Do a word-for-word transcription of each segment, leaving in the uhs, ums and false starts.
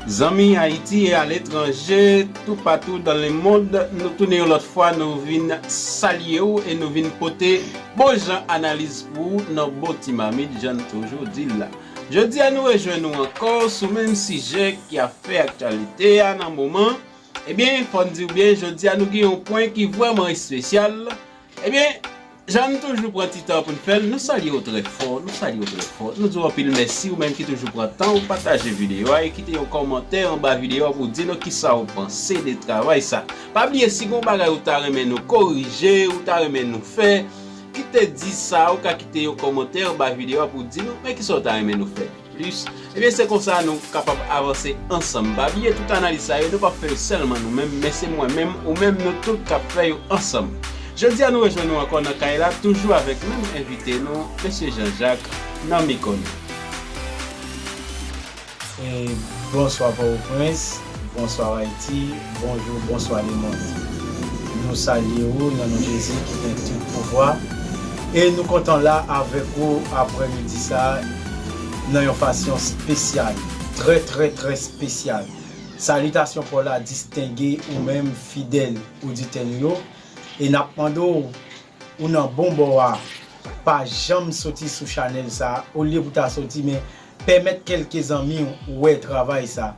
Zanmi Ayiti e aletranje, toupatou dans le monde, nou tounen yon lòt fwa, nou vin salye w e nou vin pote bon jan analiz pou ou nan bon ti mamit, jan n toujou di l la. Jodi a, nou rejwenn ou ankò sou menm sijè ki ap fè aktyalite a nan moman. Ebyen, fò n di w byen, jodi a, nou gen yon pwen ki vrèman espesyal. Ebyen, jan n toujou pran ti tan pou n fè l, nou salye w trè fò, nou salye w trè fò. Nou di w anpil mèsi, ou menm ki toujou pran tan ou pataje videyo a e kite yon kòmantè anba videyo a pou w di nou kisa w panse de travay sa. Pa bliye, si gen yon bagay ou ta renmen nou korije, ou ta renmen nou fè, kite di sa, ou ka kite yon kòmantè anba videyo a pou w di nou, men kisa w ta renmen nou fè plis. Ebyen, se konsa nou kapab avanse ansanm. Pa bliye, tout analiz sa yo, nou p ap fè yo sèlman nou menm, men se mwen menm, ou menm, nou tout k ap fè yo ansanm. Jodi a, nou rejwenn nou ankò nan kay la, toujou avèk menm envite nou, Mesye Jean Jacques, nan mikwo nou. E bonswa Pòtoprens, bonswa Ayiti, bonjou, bonswa lemonn. Nou salye ou nan non Jezi ki gen tout pouvwa. E nou kontan la avèk ou aprè midi sa a nan yon fason espesyal, trè, trè, trè espesyal. Salitasyon pa w la distenge ou menm fidèl oditè nou yo. E n ap mande w, ou nan bon bò a, pa janm soti sou chanèl sa a. Olye pou ta soti, men pèmèt kèlke zanmi w wè travay sa.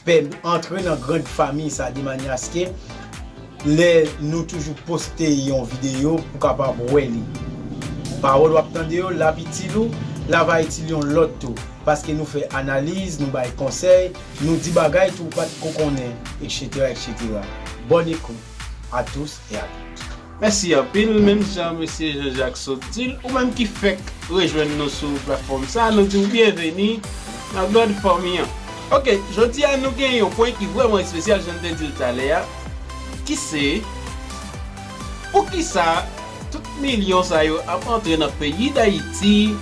Pè, antre nan grand fami sa de manyas ke lè nou toujou poste yon videyo pou kapab wè li. Pawòl w ap tande yo, l ap itil ou, l ap itil yon lòt tou. Paske nou fè analiz, nou bay konsèy, nou di bagay tou ou pa t ko konnen, et cetera, et cetera. Bonne écoute à tous et à toutes. Mèsi anpil, menm jan Mesye Jean Jacques sot di l, ou menm ki fèk rejwenn nou sou platfòm sa, nou di w byenveni nan God Family an. Oke, jodi a nou gen yon pwen ki vrèman espesyal, jan n te di l talè a, ki se, poukisa tout milyon sa yo ap antre nan peyi Dayiti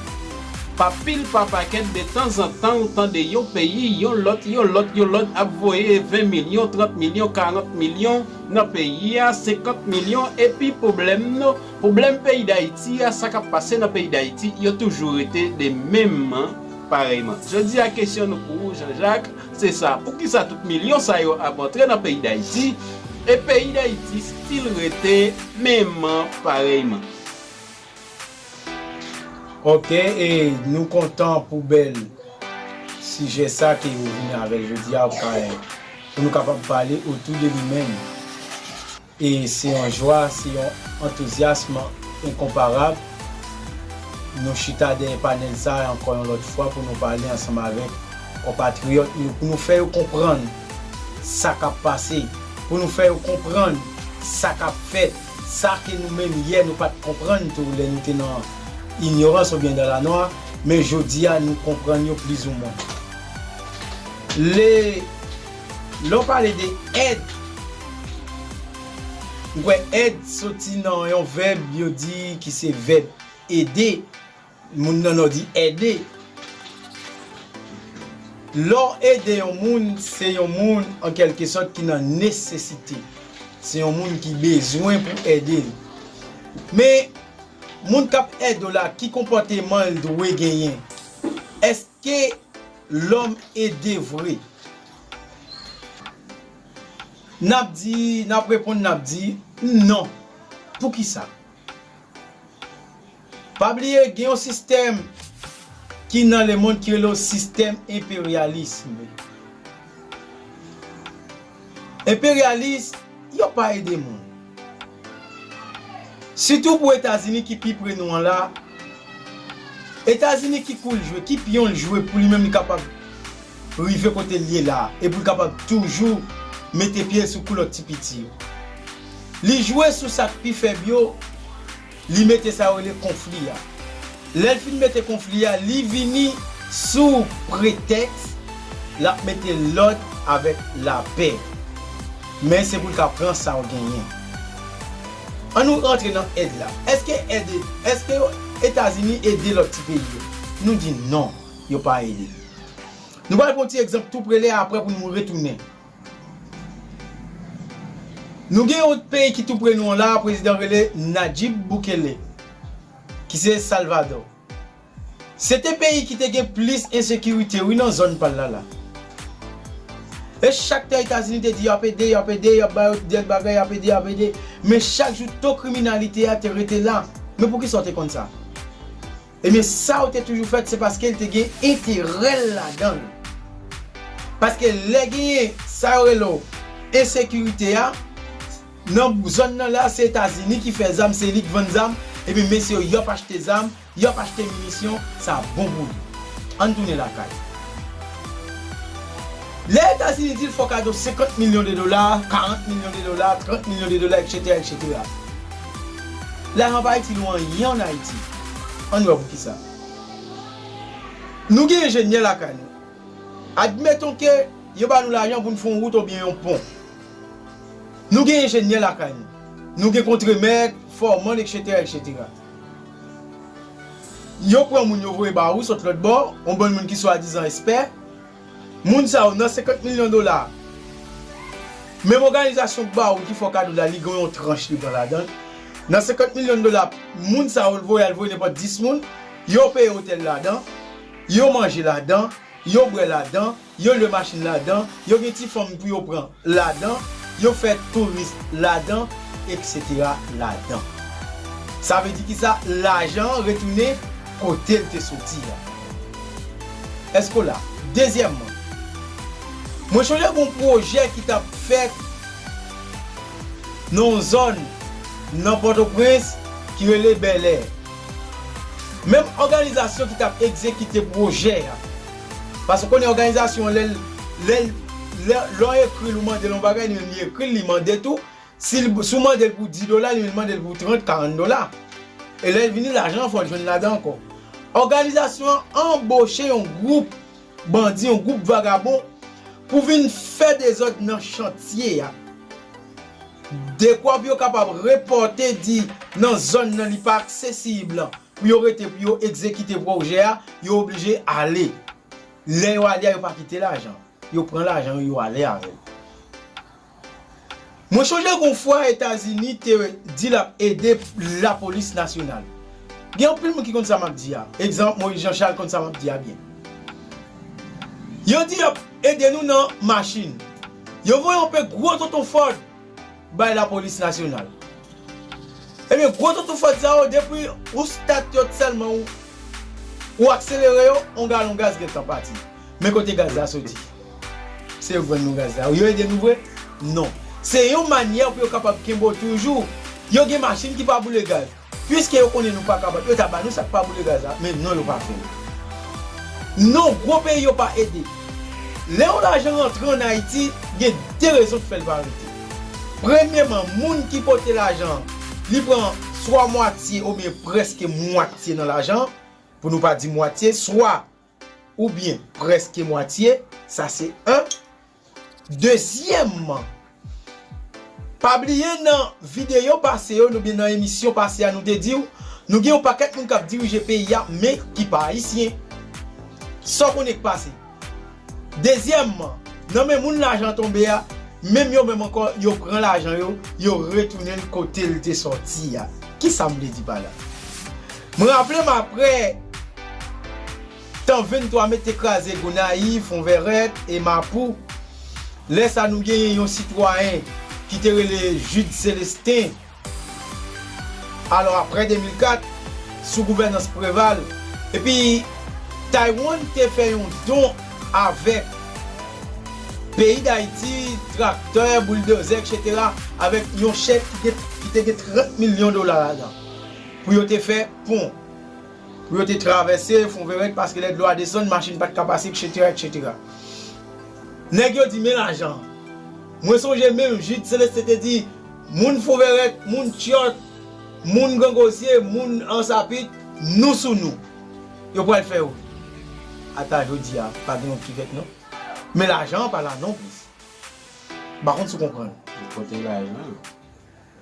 pa pil pa pakèt, de tanzantan ou tande yon peyi, yon lòt, yon lòt, yon lòt ap voye ven milyon, trant milyon, karant milyon nan peyi a, senkant milyon, epi pwoblèm nou, pwoblèm peyi Dayiti a, sa k ap pase nan peyi Dayiti, yo toujou rete de menm parèyman. Jodi a, kesyon nou pou ou, Jean Jacques, se sa, poukisa tout milyon sa yo ap antre nan peyi Dayiti, e peyi Dayiti still rete menm parèyman? Oke, e nou kontan pou bèl sijè sa ke ou vini avè l jodi a, pou ka, pou nou kapab pale otou de li menm. E se yon jwa, se yon antouzyasm enkonparab. Nou chita dèyè panèl sa a ankò yon lòt fwa pou nou pale ansanm avèk konpatriyòt nou, pou nou fè yo konprann sa k ap pase, pou nou fè yo konprann sa k ap fèt, sa ke nou menm yè nou pa t konprann tou lè nou te nan inyorans oubyen dan lanwa, men jodi a nou konprann yo plizoumwen. Lè, lè w pale de èd, m kwè èd soti nan yon vèb yo di ki se vèb ede. Moun nan, lè w di ede. Lè w ede yon moun, se yon moun, an kèlke sòt, ki nan nesesite. Se yon moun ki bezwen pou ede l. Men, moun k ap ede w la, ki konpòteman l dwe genyen? Èske lòm ede vre? N ap di, n ap reponn, n ap di non. Poukisa? Pa bliye, gen yon sistèm ki nan lemonn ki rele w sistèm enperyalis. Enperyalis, yo pa ede moun. Sitou pou Etazini ki pi pre nou an la, Etazini ki kou l jwe, ki pyon l jwe pou li menm li kapab rive kote l ye la, e pou l kapab toujou mete pye l sou koulòt ti piti yo. Li jwe sou sa k pi fèb yo, li mete sa yo rele konfli a. Lè l fin mete konfli a, li vini sou pretèks l ap mete lòd avèk lapè. Men se pou l ka pran sa w genyen. Ann nou rantre nan èd la. Èske èd, èske Etazini ede lòt ti peyi yo? Nou di non, yo pa ede. Nou pral pran yon ti egzanp tou pre la, apre pou nou retounen. Nou gen yon peyi ki tou pre nou an la, prezidan rele Nayib Bukele, ki se Salvadò. Se te peyi ki te gen plis ensekirite, wi, nan zòn pa l la la. E chak tan Etazini te di y ap ede, y ap ede, y ap ba yo dèt bagay, y ap ede, y ap ede. Men chak jou to kriminalite a te rete la. Men poukisa w te konn sa? Ebyen, sa yo te toujou fè, se paske l te gen enterè l ladan l. Paske lè genyen sa yo rele ensekirite a, nan zòn nan la, se Etazini ki fè zam, se li k vann zam, epi mesye yo, y ap achte zam, y ap achte minisyon, sa bon pou li. Ann tounen lakay. Lè Etazini di l fè w kado senkant milyon de dola, karant milyon de dola, trant milyon de dola, etsetera, etsetera. Lajan pa itil ou anyen ann Ayiti. Ann wè poukisa. Nou gen enjenyè lakay nou. Admeton ke yo ba nou lajan pou n fè yon wout oubyen yon pon. Nou gen enjenyè lakay nou. Nou gen kontremèt, fòman, etsetera, etsetera. Yo pran moun yo voye ba ou sot lòt bò, yon bann moun ki swadizan espè. Moun sa yo nan senkant milyon dola. Menm òganizasyon k ba ou ki fè w kado la, li gen yon tranch li pran ladan l. Nan senkant milyon dola, moun sa yo l voye al voye nenpòt dis moun, yo peye otèl ladan, yo manje ladan, yo bwè ladan, yo lwe machin ladan, yo gen ti fanm pou yo pran ladan, yo fè touris ladan, etsetera ladan. Sa vle di kisa? Lajan an retounen kote l te soti a. Èske w la? Dezyèmman, mwen chonje gon pwojè ki t ap fèt nan yon zòn nan Pòtoprens ki rele Bèlè. Menm òganizasyon ki t ap egzekite pwojè a. Paske w konnen òganizasyon an, lè l, lè l, lè, lè w ekri l, ou mande l yon bagay, li menm li ekri l, li mande tou. Si l, si w mande l pou dis dola, li menm li mande l pou trant, karant dola. E lè l vini, lajan an fò l jwenn ladan ankò. Òganizasyon an anboche yon gwoup bandi, yon gwoup vagabon pou vin fè dezòd nan chantye a. Dekwa pou yo kapab repòte di nan zòn nan li pa aksesib, pou yo rete, pou yo egzekite pwojè a, yo oblije ale. Lè yo ale a, yo pa kite lajan. Yo pran lajan yo, yo ale avè l. Mwen chonje gon fwa Etazini te di l ap ede lapolis nasyonal. Gen anpil moun ki konn sa m ap di a. Egzanp, Moyiz Janchal konn sa m ap di a byen. Yo di y ap ede nou nan machin. Yo voye yon pe gwo tonton Ford bay lapolis nasyonal. Ebyen, gwo tonton Ford sa yo, depi ou stat yo sèlman, ou, ou akselere yo, yon galon gaz gentan pati. Men kote gaz la soti? Se yo k vann nou gaz la. Yo ede nou vre? Non. Se yon manyè pou yo kapab kenbe w toujou. Yo gen machin ki pa boule gaz. Piske yo konnen nou pa kapab, yo ta ba nou sa k pa boule gaz la, men non, yo pa fè l. Non, gwo peyi yo pa ede. Lè yon lajan rantre ann Ayiti, gen de rezon k fè l pa rete. Premyeman, moun ki pote lajan an, li pran swa mwatye oubyen prèske mwatye nan lajan an, pou nou pa di mwatye, swa oubyen prèske mwatye, sa se yon. Dezyèmman, pa bliye nan videyo pase yo, oubyen nan emisyon pase a, nou te di w, nou gen yon pakèt moun k ap dirije peyi a, men ki pa ayisyen. Sa w konnen k pase? Dezyèmman, nan men moun lajan tonbe a, menm yo menm ankò, yo pran lajan yo, yo retounen l kote l te sòti a. Kisa m vle di pa la? Mwen raple m apre tan venntwa me te kraze Gonayiv, Fonvèrèt e Mapou. Lè sa nou genyen yon sitwayen ki te rele Jude Célestin. Alò, apre de mil kat, sou gouvènans Preval, epi Taiwan te fè yon don avèk peyi Dayiti, traktè, bouldozè, etsetera, avèk yon chèk ki te, ki te gen trant milyon dola ladan pou yo te fè pon. Pou yo te travèse Fonvèrèt, paske lè dlo a desann, machin pa t ka pase, etsetera, etsetera. Nèg yo di, "Men lajan." Mwen sonje menm Jude Célestin te di, "Moun Fonvèrèt, moun Tyòt, moun Grangozye, moun Ansapit, nou sou nou." Yo pral fè yo. Ata jodi a, pa gen yon ki fèt non. Men lajan an pa la non plis. M pa konn si w konprann. Kote lajan an?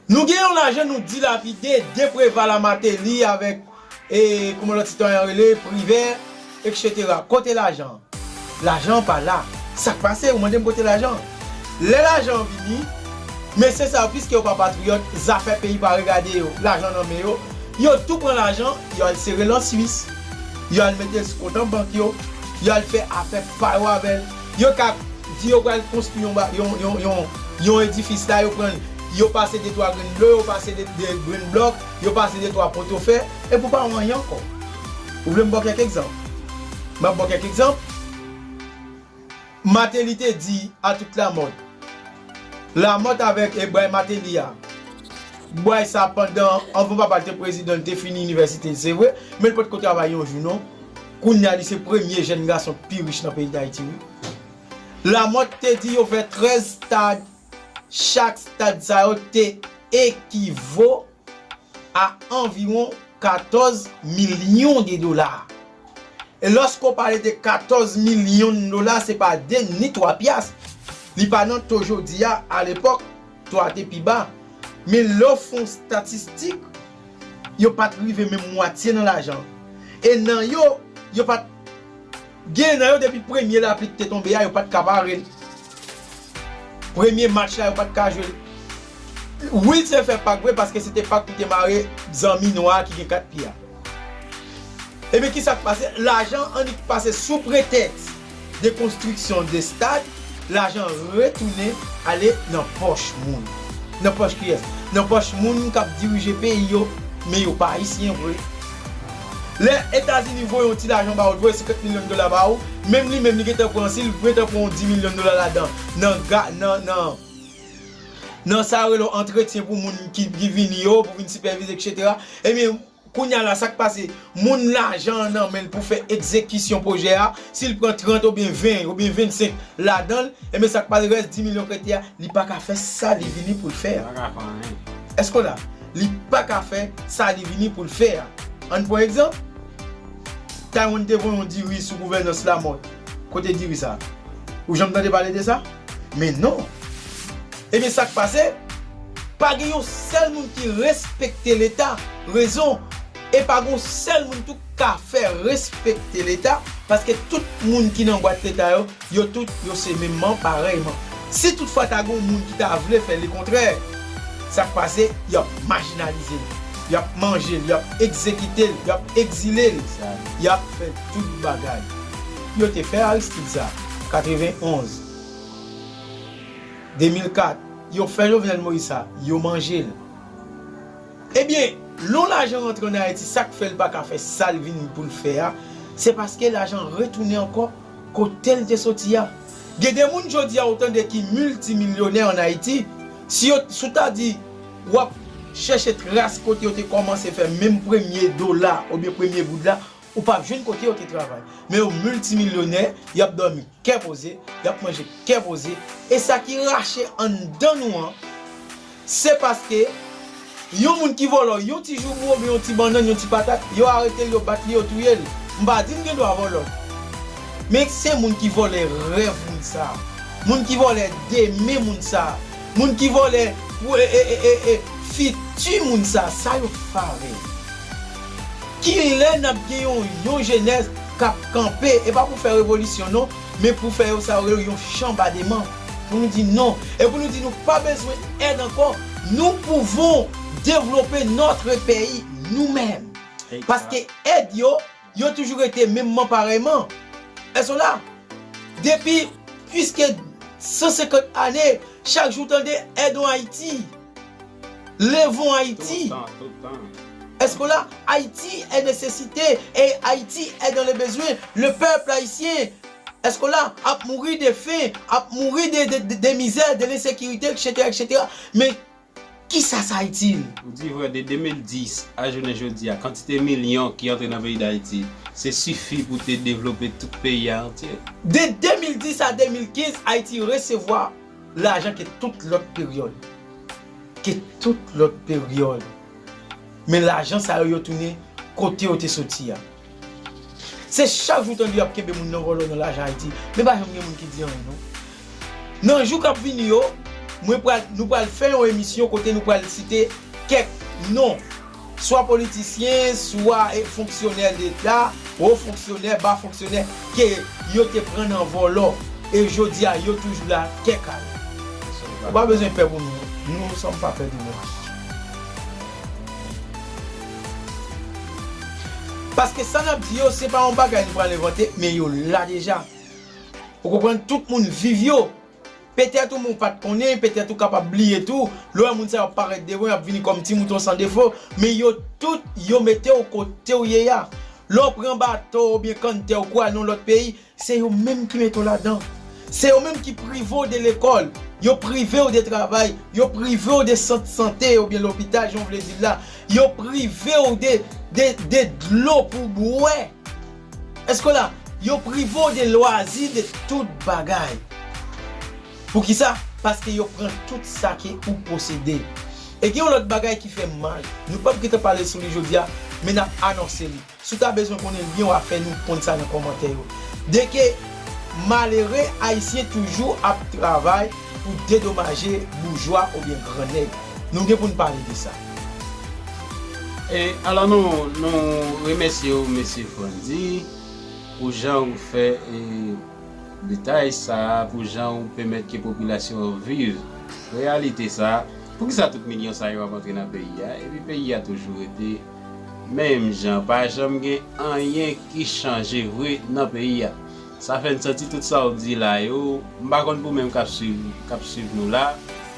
Nou gen yon lajan nou dilapide, de Preval a Martelly avèk, e, kòman lòt sitwayen an rele, Privè, etsetera. Kote lajan an? Lajan an pa la. Sa k pase? Ou mande m kote lajan an? Lè lajan an vini, mesye sa yo, piske yo pa patriyòt, zafè peyi pa regade yo, lajan nan men yo, yo tou pran lajan, yo al sere l an Swis, yo al mete l sou kont an bank yo, yo al fè afè pa yo avè l. Yo ka di yo pral konstwi yon, ba- yon, yon, yon, yon edifis la, yo pran, yo pase de twa grenn blo, yo pase de, de grenn blòk, yo pase de twa poto fè, epi w pa wè anyen ankò. Ou vle m ba w kèk egzanp? M ap ba w kèk egzanp. Mateli te di a tout Lamòt. Lamòt avèk, e, bway Mateli a. Bway sa pandan, anvan papa l te prezidan, li te fini inivèsite l, se vre, men l potko travay yon jou, non. Kounye a, li se premye jèn gason ki pi rich nan peyi Dayiti, wi. Lamòt te di yo fè trèz stad, chak stad sa yo te ekivo a anviwon katòz milyon de dola. E lòske w pale de katòz milyon dola, se pa de ni twa pyas. Li pa nan to jodi a, alepòk, to a te pi ba. Men lè w fè yon estatistik, yo pa t rive menm mwatye nan lajan. E nan yo, yo pa t gen nan yo depi premye lapli ki te tonbe a, yo pa t ka pare l. Premye match la, yo pa t ka jwe l. Wi, l te fè pak vre, paske se te pak pou te mare zanmi nwa a ki gen kat pye a. Ebyen, kisa k pase? Lajan annik pase sou pretèks de konstriksyon de stad, lajan retounen ale nan pòch moun. Nan pòch kiyès? Nan pòch moun k ap dirije peyi yo, men yo pa ayisyen vre. Lè Etazini voye yon ti lajan ba ou, voye senkant milyon dola ba ou, menm li menm li gentan pran, si l gentan pran yon di milyon dola ladan, nan ga, nan, nan, nan sa yo rele antretyen pou moun ki, ki vini yo, pou vin sipèvize, etsetera. Ebyen, kounye a la, sa k pase? Moun lajan an nan men l pou fè egzekisyon pwojè a, si l pran trant oubyen ven oubyen vennsenk ladan l, ebyen, sa k pase? Rès di milyon k rete a, li pa ka fè sa li vini pou l fè a. Pa ka fè anyen. Èske w la? Li pa ka fè sa li vini pou l fè a. Ann pran egzanp, Taiwan te voye yon diri sou gouvènans Lamòt. Kote diri sa? Ou janm tande pale de sa? Men non. Ebyen, sa k pase? Pa gen yon sèl moun ki respekte Leta. Rezon, e pa gen yon sèl moun tou ka fè respekte Leta, paske tout moun ki nan bwat Leta yo, yo tout, yo se menmman, parèyman. Si toutfwa ta gen yon moun ki ta vle fè lekontrè, sa k pase? Y ap majinalize l, y ap manje l, y ap egzekite l, y ap egzile l, y ap fè tout bagay. Yo te fè Aristide sa, katrevenonz, de mil kat, yo fè Jovenel Moïse sa, yo manje l. Ebyen, lè yon lajan rantre ann Ayiti, sa k fè l pa ka fè sa l vini pou l fè a, se paske lajan retounen ankò kote l te soti a. Gen de moun jodi a ou tande ki miltimilyonè ann Ayiti, si yo, si w ta di w ap chèche tras kote yo te kòmanse fè menm premye dola oubyen premye goud la, ou p ap jwenn kote yo te travay. Men yo miltimilyonè, y ap dòmi kè poze, y ap manje kè poze. E sa ki rache anndan nou an, se paske yon moun ki vòlò yon ti joumou oubyen yon ti bannann, yon ti patat, yo arete l, yo bat li, yo touye l. M pa di m gen dwa vòlò. Men se moun ki vòlè rèv moun sa a. Moun ki vòlè demen moun sa a. Moun ki vòlè, e, e, e, e, e, fiti moun sa a. Sa yo fare. Kilè n ap gen yon, yon jenès k ap kanpe, e pa pou fè revolisyon non, men pou fè yo sa yo rele yon chanbademan. Pou nou di non. E pou nou di nou pa bezwen èd ankò. Nous pouvons développer notre pays nous-mêmes. Paske èd yo, yo toujou rete menmman parèyman. Èske w la? Depi plis ke san senkant ane, chak jou w tande aidons Haïti. Levons Haïti. Tout tan, tout tan. Èske w la? Haïti est nécessité et Haïti est dans le besoin. Le peuple haïtien, èske w la? Ap mouri de fen, ap mouri de, de, de, de mizè, de lensekirite, etsetera, etsetera. Men kisa sa itil? Ou di vrè, de de mil dis a jounen jodi a, kantite milyon ki antre nan peyi Dayiti, se sifi pou te devlope tout peyi a antye. De de mil dis a de mil kenz, Ayiti resevwa lajan ke tout lòt peryòd. Ke tout lòt peryòd. Men lajan sa yo, yo tounen kote yo te soti a. Se chak jou w tande y ap kenbe moun nan vòlò nan lajan Ayiti. Men pa janm gen moun ki di anyen non. Nan jou k ap vini yo, mwen pral, nou pral fè yon emisyon kote nou pral site kèk non. Swa politisyen, swa, e, fonksyonè Leta, wo fonksyonè, ba fonksyonè, ke yo te pran nan vòlò. E jodi a, yo toujou la, kè kale. Ou pa bezwen pè pou nou. Nous ne sommes pas peur de mourir. Paske sa n ap di yo, se pa yon bagay nou pral envante, men yo la deja. Ou konprann? Tout moun viv yo. Petèt ou menm ou pa t konnen, petèt ou kapab bliye tou. Lè w wè moun sa yo ap parèt devan, y ap vini kòm ti mouton san defo, men yo tout, yo mete w kote w ye a. Lè w pran bato oubyen kanntè w pou al nan lòt peyi, se yo menm ki mete w ladan. Se yo menm ki prive w de lekòl, yo prive w de travay, yo prive w de sant sante oubyen lopital, jan w vle di l la. Yo prive w de, de, de dlo pou w bwè. Èske w la? Yo prive w de lwazi, de tout bagay. Poukisa? Paske yo pran tout sa ke ou posede. E gen yon lòt bagay ki fè m mal. Nou p ap gentan pale sou li jodi a, men n ap anonse li. Si w ta bezwen konnen l byen, w a fè nou konn sa nan kòmantè yo. De ke malere ayisyen toujou ap travay pou dedomaje boujwa oubyen gran nèg. Nou gen pou n pale de sa. E alò nou, nou remèsye w, mesye Frandy, pou jan ou fè e, detay sa a, pou jan ou pèmèt ke popilasyon an viv reyalite sa a. Poukisa tout milyon sa yo ap antre nan peyi a, epi peyi a toujou rete menm jan, pa janm gen anyen ki chanje vre nan peyi a? Sa fè n santi tout sa w di la yo, m pa konn pou menm k ap swiv, k ap swiv nou la,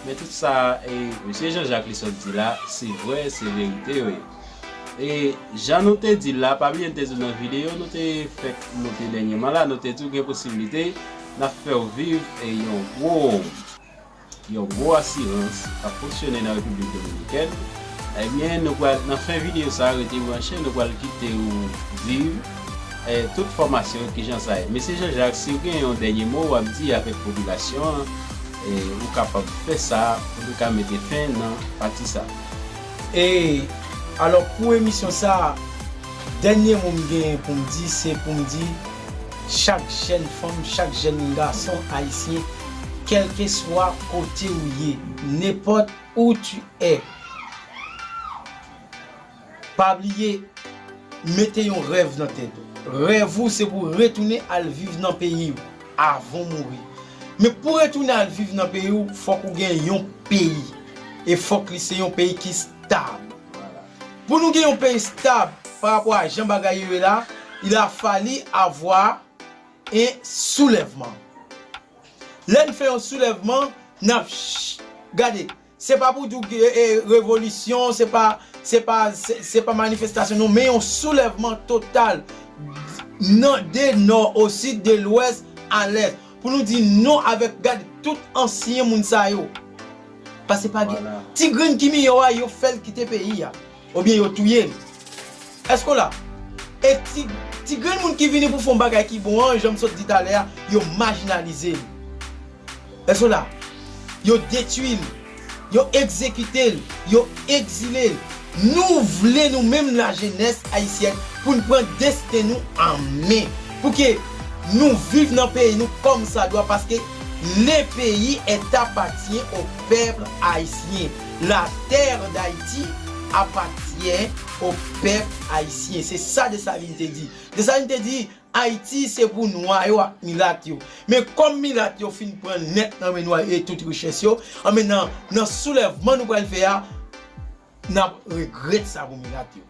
men tout sa e, mesye Jean Jacques li sot di la, se vrè, se verite yo ye. E jan nou te di l la, pa bliye n te di w nan videyo nou te fèk monte dènyèman la, nou te di w gen posiblite n ap fè w viv e yon gwo, yon gwo asirans k ap fonksyone nan Repiblik Dominikèn. Ebyen, nou pral, nan fen videyo sa a, rete branche, nou pral kite w viv e, tout fòmasyon yo, kijan sa ye. Mesye Jean Jacques, si w gen yon dènye mo w ap di avèk popilasyon an, e, ou kapab fè sa pou nou ka mete fen nan pati sa. E, alò, pou emisyon sa a, dènye mo m genyen pou m di, se pou m di, chak jèn fanm, chak jèn gason ayisyen, kèlkeswa kote ou ye, n'importe où tu es, pa bliye, mete yon rèv nan tèt ou. Rèv ou se pou retounen al viv nan peyi w avan w mouri. Men pou retounen al viv nan peyi w, fòk ou gen yon peyi. E fòk li se yon peyi ki stab. Pou nou gen yon peyi stab pa rapò a jan bagay yo ye la, il a fallu avoir un soulèvman. Lè n fè yon soulèvman, n ap ch-, gade, se pa pou di w e, e, revolisyon, se pa, se pa, se, se pa manifestasyon non, men yon soulèvman total nan, de nò o sid, de lwès a lès. Pou nou di non avèk, gade, tout ansyen moun sa yo. Paske pa gen, ti grenn ki miyò a, yo fè l kite peyi a. Oubyen yo touye l. Èske w la? E ti, ti grenn moun ki vini pou fè yon bagay ki bon an, jan m sot di talè a, yo majinalize l. Èske w la? Yo detwi l, yo egzekite l, yo egzile l. Nou vle nou menm lajenès ayisyèn pou n pran desten nou an men. Pou ke nou viv nan peyi nou kòmsadwa, paske le pays est appartient au peuple haïtien. La terre d'Haïti appartient au peuple haïtien. Se sa Desalin te di. Desalin te di, Ayiti se pou nwa yo ak milat yo. Men kòm milat yo fin pran nèt nan men nwa yo e tout richès yo, anben nan, nan soulèvman nou pral fè a, n ap regrèt sa pou milat yo.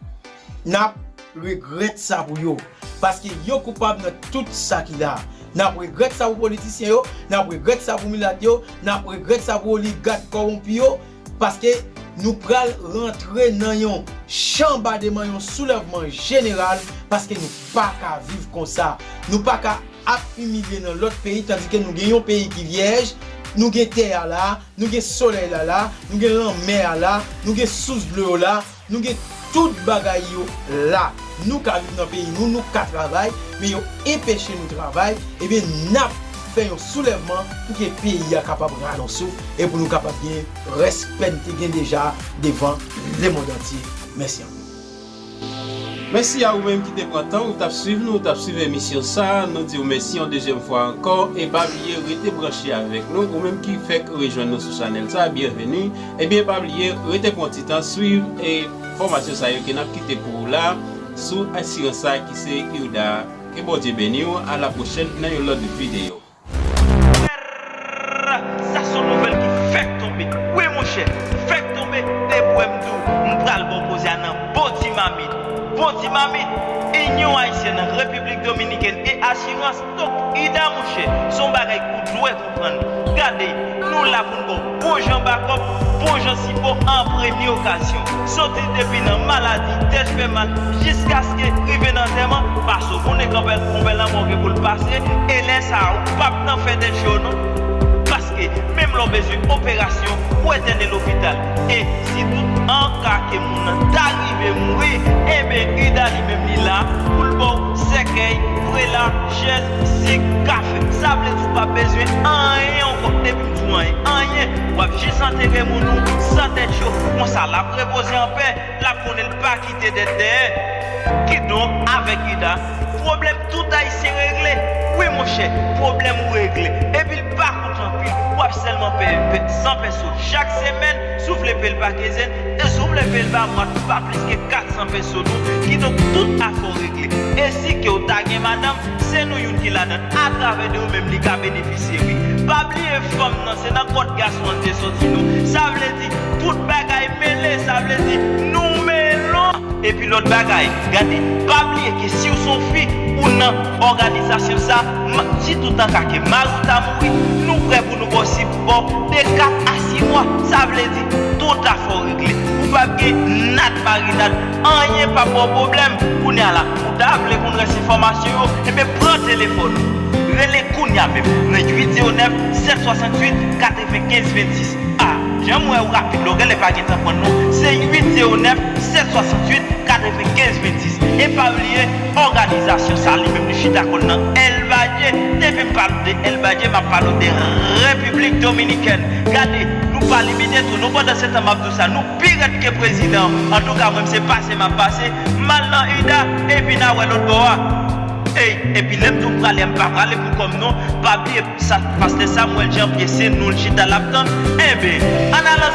N ap regrèt sa pou yo. Paske yo koupab nan tout sa ki la. N ap regrèt sa pou politisyen yo, n ap regrèt sa pou milat yo, n ap regrèt sa pou oligak kòwonpi yo, paske nou pral rantre nan yon chanbademan, yon soulèvman jeneral, paske nou pa ka viv konsa. Nou pa ka ap imilye nan lòt peyi, tandike nou gen yon peyi ki vyèj, nou gen tè a la, nou gen solèy la la, nou gen lanmè a la, nou gen sous dlo yo la, nou gen tout bagay yo la. Nou ka viv nan peyi nou, nou ka travay, men yo enpeche nou travay, ebyen n ap fè yon soulèvman pou ke peyi a kapab rale yon souf e pou nou kapab gen rèspè n te gen deja devan lemonn antye. Mèsi anpil. Mèsi a ou menm ki te pran tan ou t ap swiv nou, ou t ap swiv emisyon sa a. Nou di w mèsi yon dezyèm fwa ankò. E pa bliye rete branche avèk nou. Ou menm ki fèk rejwenn nou sou chanèl sa a, byenveni. Ebyen, pa bliye rete pran ti tan swiv e fòmasyon sa yo ke n ap kite pou ou la sou asirans sa a ki se IRDA a. Ke Bondye beni w. A la pwochèn nan yon lòt videyo. Sa se yon nouvèl ki fèk tonbe. Wi, monchè, fèk tonbe. Depi w wè m di w, m pral ba w koze a nan bon ti mamit. Bon ti mamit, Inyon Ayisyèn an Repiblik Dominikèn e asirans. Donk, Ida, monchè, se yon bagay ou dwe konprann. Gade, nou la pou n ba w bon jan bakòp, bon jan sipò an premye okazyon. Soti depi nan maladi, tèt fè mal, jiskaske rive nan antèman, paske w konnen konpè, konpè lanmò gen pou l pase, e lè sa a, ou p ap nan fè tèt cho non. Paske, menm lè w bezwen operasyon, ou entène lopital. E si tout an ka ke moun nan ta rive mouri, enben, Ida li menm li la, pou l ba w sèkèy, prela, chèz, sik, kafe. Sa vle di ou p ap bezwen anyen ankò. Depi m di w anyen, anyen, w ap jis antere moun ou san tèt cho. Konsa, l ap repoze anpè, l ap konnen l pa kite dèt dèyè. Kidonk, avèk Ida, pwoblèm tout Ayisyen regle. Wi, monchè, pwoblèm ou regle. Epi l pa koute anpil. W ap sèlman peye san peso chak semèn. Si w vle peye l pa kenzenn, e si w vle peye l pa mwa, tou pa plis ke kat san peso non. Kidonk, tout afè w regle. E si ke w ta gen madanm, se nou youn ki ladan. Atravè de ou menm, li ka benefisye, wi. Pa bliye fanm nan, se nan kòt gason an l te soti non. Sa vle di, tout bagay mele, sa vle di, nou mele. Epi lòt bagay, gade, pa bliye ke si w se yon fi, ou nan òganizasyon sa, m-, si tout an ka ke mari w ta mouri, nou prè pou nou ba w sipò de kat a sis mwa. Sa vle di, tout afè w regle. Ou p ap gen nad marinad, anyen p ap ba w pwoblèm. Kounye a la, ou ta vle konn rès enfòmasyon yo, enben pran telefòn ou. Rele kounye a menm nan uit zewo nèf, sèt swasantuit, katrevenkenz vennsis. A, jan m wè ou rapid la, w genlè pa gentan pran non. Se uit zewo nèf, sèt swasantuit, katrevenkenz vennsis. E pa bliye, òganizasyon sa li menm li chita kò l nan Èlbadye. Depi m pale w de Èlbadye, m ap pale w de Repiblik Dominikèn. Gade, nou pa limite tou non. Pandan se tan m ap di w sa, nou pi rèd ke prezidan an. Antouka, mwen, se pase m ap pase. M al nan Ida, epi n a wè lòt bò a. Ey, epi lè m di w m prale a, m pa prale pou kò m non. Pa bliye, sa, pastè Samuel Jean Pierre, se nou l chita l ap tann. Enben, ann al